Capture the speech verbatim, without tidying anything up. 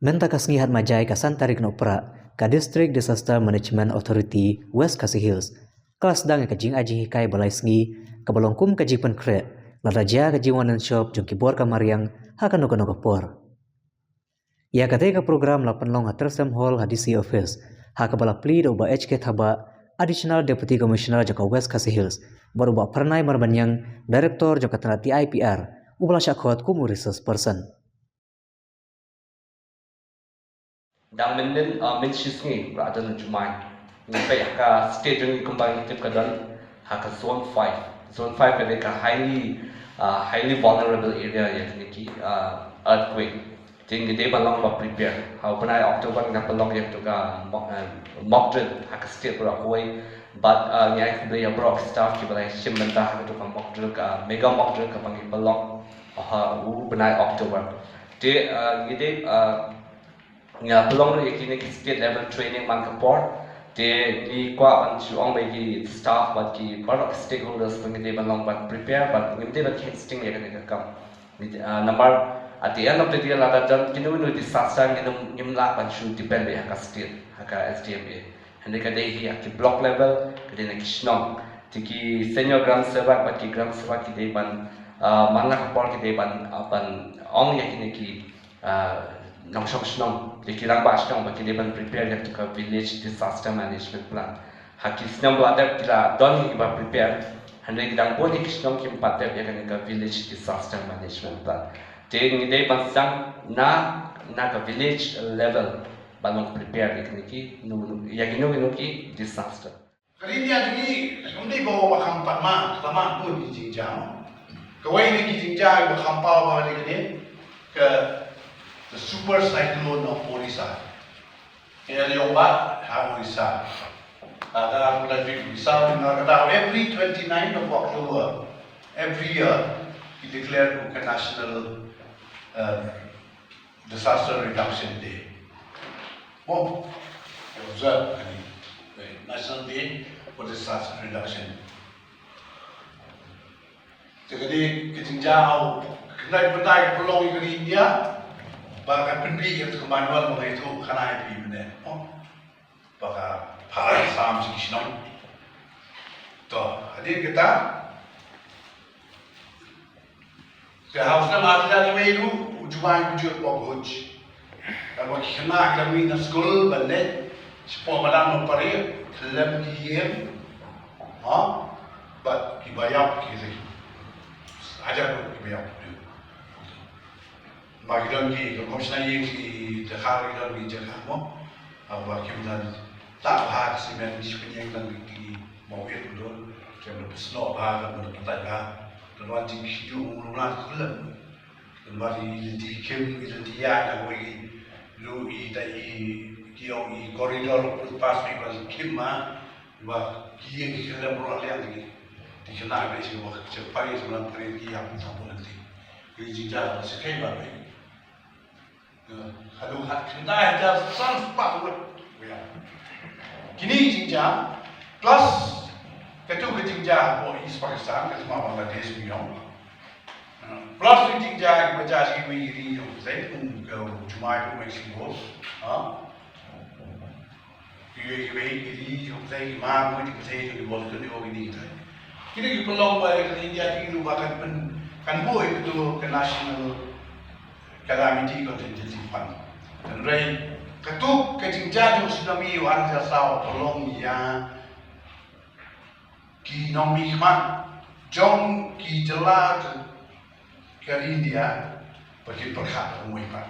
Mynta ka sngi Hatmajai ka san tarik Nohprah, ka District Disaster Management Authority West Khasi Hills ka la sdang ïa ka jingai jinghikai ba lai sngi kaba long kum ka jingpynkhreh lada jia ka jingwan shop jong ki bor ka mariang ha kano kano ka por. Ïa katei ka program la pynlong ha Tresem Hall ha D C office ha kaba la plie da u Bah H K Thabah, Additional Deputy Commissioner jong ka West Khasi Hills, bad u Bah Phyrnai Marbaniang, Director jong ka tnat D I P R, uba la shah khot kum u resource person. Dang mynnin, uh, mynshisngi, ba la don u jumai, ngi peit ha ka state jong ngi kumba ngi tip ka don ha ka zone five. Zone five ka dei ka highly, uh, highly vulnerable area ïa kine ki, uh, earthquake. Te ngi dei ban long ba prepare. Ha u bnai October ngi dei ban long ïa ka mock, uh, mock drill ha ka state baroh kawei. Bad, uh, ngi ai khublei ïa baroh ki staff kiba la shim bynta ha ka mock drill, ka mega mock drill kaba ngi pynlong ha u bnai October. Te, uh, ngi dei, uh, ngi pynlong ruh ïa kine ki state level training man ka por. Te ngi kwah ban shu ong ba ki staff bad ki baroh ki stakeholders ba ngi dei ban long ban prepare bad ngim dei ban kheiñ sting ïa kane ka kam. Ngi, uh, namar at the end of the day lada don kino kino disaster ngim, ngim lah ban shu depend ha ka state, ha ka S D M A. Hynrei ka dei hi ha ki block level, ka dei na ki shnong. Te ki senior gram sevak bad ki gram sevak ki dei ban, ah, man la ka por ki dei ban, ah, ban ong ïa kine ki, ah, nongshong shnong, ïa ki rangbah shnong ba ki dei ban prepare ïa ka village disaster management plan. Ha ki shnong ba la dep ki la don kiba prepare, hynrei ki dang bun ïa ki shnong kim pat dep ïa kane ka village disaster management plan. Te ngi dei ban sdang na, na ka village level ban long prepare ïa kine ki, nu, nu, ïa kino kino ki disaster. Ka ri India jong ngi, ym dei ba, ba kham pat ma, kham ma bun ki jingjia. Kawei na ki jingjia ba kham paw ba dei kane, ka, the super cyclone of Orissa. Ka ïa long ba ha Orissa. Ka da, ka da Orissa, ka da every twenty-ninth of October, every year, ki declare ka National, uh, Disaster Reduction Day. Mo, observe kane. National Day for Disaster Reduction. Te kane ka jingjia, kane ka bynta ka pynlong ïa ka ri India ba kan pynbit ïa ka manual ba ngi tu khana ïa phi mynne. Mo. Ba ka phara sam shi shnong. To, hadien kata, ka ha u snem ar hajar wei ruh, u jumai u jur pok huj. Ka ba ki khynnah ki la mih na skul ban leit shapoh madan Nongpariat, khlem ki ïing. Ha? Bad kiba ïap ki ri. Hajar ruh kiba ïap. Ba ki don ki, ka khop shna ïing ki jaka, ki don ki jaka mo. Haba kim don tah bha ka cement, ki shiphew ïing don ki mawit, ki don, ki don pynslok bha, ki don pyntait bha. Don wan jingkhih juh, mawlung na khulam. Don wan i lynti khim, i lynti ïaid na kawei ki, lu i, ta i, ki ong i corridor, footpath, i ba khim ma. Ba ki ïing ki khlem ruh liang ki. Ki khynnah ba i shi ba, shi pari, shi ba pari ki ïap na pun lynti. Ki jingjia ba shi kai ba ba. Ka dang hat khyndai hajar san spah ngut. Kine ki jingjia, plus katu ka jingjia hapoh East Pakistan, katu ma Bangladesh, ngi ong. Plus ki jingjia kiba jia sha kiwei ki ri jong pyrthei, kum ka jumai kum Mexico. Ha? Kiwei kiwei ki ri jong pyrthei, ki mar jong pyrthei, jong ki bor jong ki bor, kine ki pynlong ba ka India ki ruh ba kan pyn, kan buh ïa katu ka National Calamity Contingency Fund. Hynrei katu ka jingjia jong tsunami u ar hajar saw ka long ïa ki nongmihkhmat jong ki jylla ka, ka India ba kin pyrkhat kumwei pat.